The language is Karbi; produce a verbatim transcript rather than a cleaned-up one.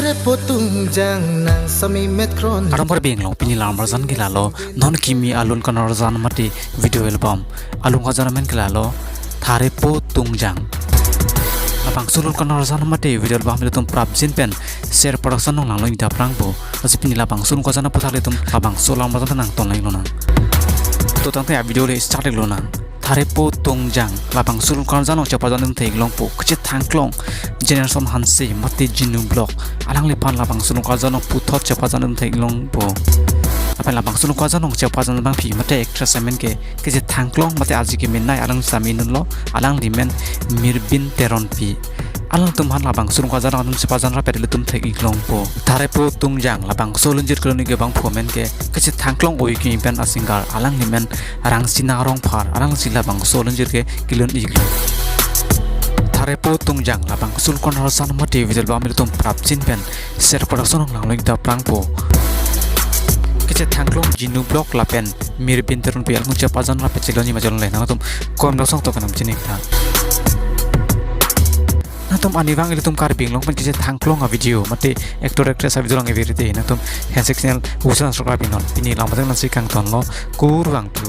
Potung jang nang sami met kron. Arong par beng long pini alam arjan ke lalo, non kimi alun kan arjan mate video album. Alun arjan amen ke lalo, Thare Potung Jang. Labangso alun kan arjan mate video album ilitum prapjin pen Ser Production along langlo ingdaprang po. Lasi pini labangso alun arjan aphuthak ilitum labangso alam arjan nang ton lang lonang. To tangte a video le start lonang. Thare Potung Jang, labangso alun kan arjan along chepajan atum thek long po, kachethang klong Generation Hanse mate Jinu Vlog, alangliphan labangso alun kan arjan along puthot chepajan atum thek long po. Lapen labangso alun kan arjan along chepajan abangpi mate actress amen ke kachethang klong mate aji kemenei along sami dunlo, alangli men Mirbin Teronpi. Alangtum aphan labangso alun kan arjan along atum chepajan rapet ilitum thek ik long po. Thare Potung Jang, labangso alun jirkelo ni ke abangphu amen ke kachethang klong oi kimi pen a singer, alangli men Rangsina Rongphar, alangsi labangso alun jir ke kelun ik long. Thare Potung Jang, labangso alun kan arjan mate video album ilitum prapjin pen Ser Production along langlo ingdaprang po. Kachethang klong Jinu Vlog lapen Mirbin Teronpi alangtum chepajan rapet chelongji ma chelongle, nangtum comment box along to kanam chini tha. Nangtum arnivang ilitum Karbi Anglong pen kachethang klong a video mate actor actress a video lang verite, nangtum handshake channel usan subscribe non. Pini alam arjan nangsi kangtonlo, kurvangthu.